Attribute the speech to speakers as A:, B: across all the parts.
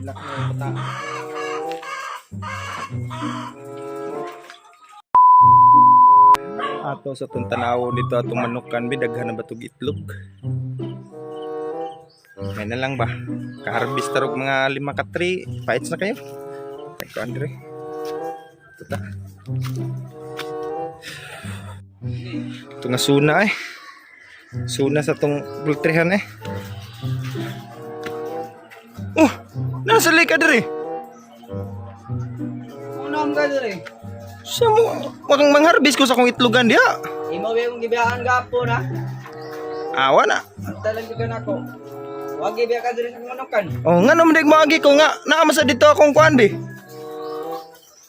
A: Hilak na yung bata. Ato sa itong tanaw dito atong manukan bi daghan na batog itlog. May na lang ba? Kaharbis tarog mga lima ka three. Paits na kayo. Kay ko Andre. Ito ta. Ito nga suna eh. Suna sa tong pultrihan eh. Oh, nasa lika diri.
B: Una ang gadere.
A: Sa mo, wakang mangharbis ko sa akong itlogan diha.
B: Imo ba yung gibiyaan gapon ha?
A: Awa na.
B: Anta lang gyud nako. Wag gibiya ka diri sa manukan.
A: Oh, nga naman dig maagi ko nga naa man sa dito akong kuan bi.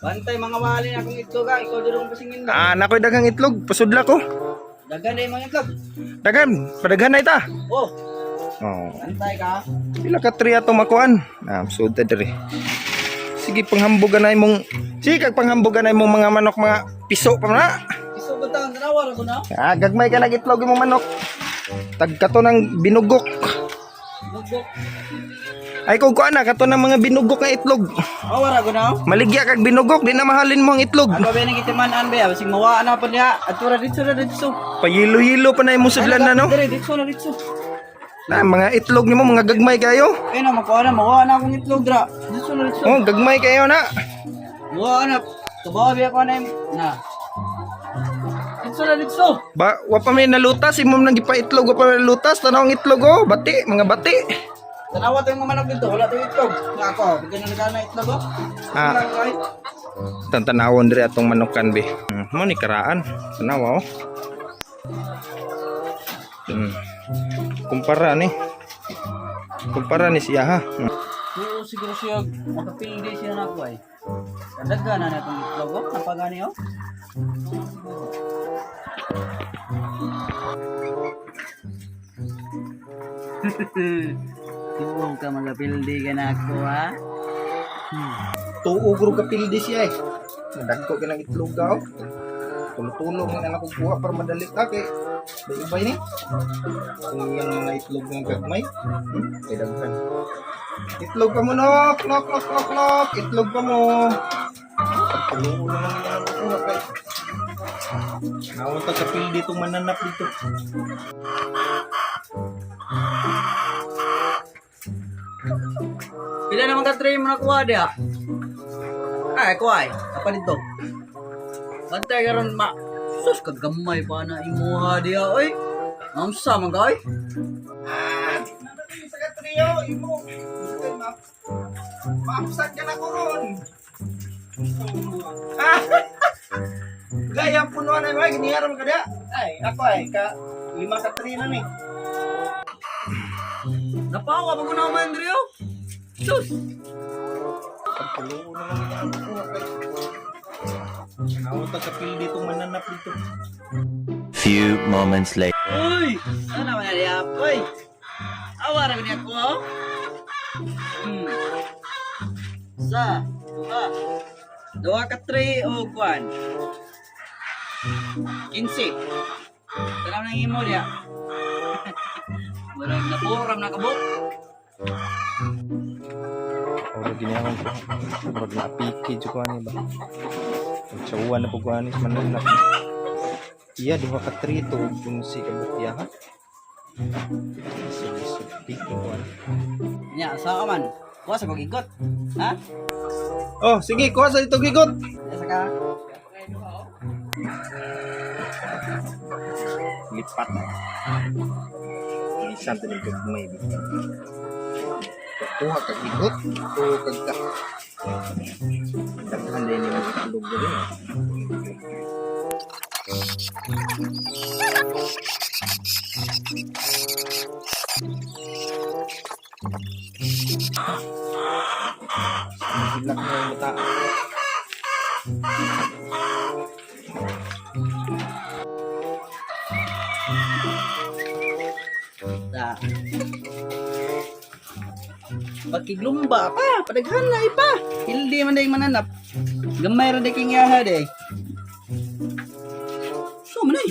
B: Bantay mga wali na akong itlog ha. Ikaw diri kong pasingin ba?
A: Ah, nakoy daghang itlog, pasudla ko.
B: Daghan na yung mga itlog.
A: Daghan, padaghan na ita.
B: Oh,
A: Oh,
B: bantay ka.
A: pila ka tri ato makuan? Ah, sud ta diri. Sige, panghambugan na imong sige kag panghambugan na imong mga manok mga piso pa man na.
B: Isugod ta ang tanawa ra ko na.
A: Ah, gagmay ka nag itlog imong manok. Tag kato ng binugok.
B: Bugok.
A: Ay kung kuan na kato ng mga binugok nga itlog.
B: Awa ra ko na.
A: Maligya kag binugok, di na mahalin mo ang itlog.
B: Ano ba nang gitiman-an ba? Basig mawaan na pa niya. Atura dito ra dito.
A: Payilo-hilo pa na imong sudlan na no.
B: Dire dito na dito.
A: Na mga itlog nimo mga gagmay kayo.
B: Ay na makuha na makuha na akong itlog dra. Dito na dito.
A: Oh, gagmay kayo na.
B: Makuha na. Tubawa biya ko na yung na. Dito na dito.
A: Ba, wa pa may nalutas, imong nang gipaitlog, wa pa may nalutas, tanaw ang itlog oh, bati, mga bati.
B: Tanawa tayong mga manok dito, wala tayong itlog. Nga ako, bigyan na nagana itlog oh.
A: Ah.
B: Wala ko, ay.
A: Tantanawon diri atong manukan be. Mo ni karaan. Tanawa oh. Kumpara ni. Kumpara ni siya ha.
B: Oo, siguro siya, makapildi siya na ako ay. Kadaga na na itong itlog oh, napagani oh. Tuong ka magapildi ka na ako ha.
A: Tuog ro kapildi siya eh. Nadagko ka ng itlog ka oh. Tulong-tulong na ako kuha para madali ka kay ubay ni. Kung yung mga itlog ng gagmay, kay daghan. Itlog pa mo nok, nok, nok, nok, nok. Itlog pa mo. Pagtulong naman niya ang kuha kay. Nawon ta kapildi itong mananap dito.
B: Pila naman ka tray mo nakuha diha? Ay, kuha ay. Apa dito? Bantay karon ma. Sus, kagamay pa na imuha diha oy. Amsa man ka oy.
A: Ah, sa katriyo, imo. Maapsan ka na ko ron. Ah! Gaya punuan ay mga giniharam ka diya. Ay, ako ay ka lima ka tri na ni.
B: Napawa pa ko na man diri oh. Sus.
A: Pagtulo naman niya ang kuha kay. Nawon ta kapil dito mananap dito.
C: Few moments later.
B: Uy, ano naman na diha oy. Awa ra niya ko. Oh. Sa, duha. Duha ka tray o kuan. 15. Tanaw nang imo diha. Murag na puram na kabuk.
A: Ora giniharam ko. Murag na apiki jud ko ani ba. Tsawa na po ko ani sa mananap. Iya duha ka tri to kunsi ka bukya ha. Isog isog piki ko ani.
B: Nya, sa ka man. Kuha sa pagigot. Ha?
A: Oh, sige, kuha sa ito gigot.
B: Asa ka?
A: Lipat na. Ilisan to ng gagmay. Kuha kag gigot, kuha kag ka. Daghan din yung itlog diri. Hilak na yung bata.
B: Ta. Pakiglumba pa, padaghan na ipa. Hildi man day mananap. Gamay ra day king yaha day. So man ay.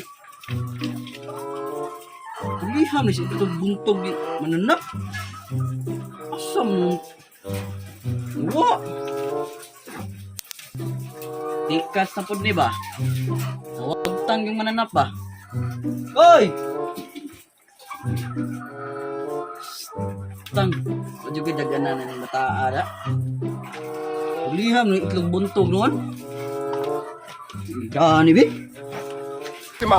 B: Liham ni siya itong buntog ni mananap. Asa mo? Wa. Tikas na pud ni ba? Nawagtang yung mananap ba? Oy! Tang, wadyo kay daganan na ng bataa da. Liham ng itlog buntog noon. Gani bi?
A: Tima.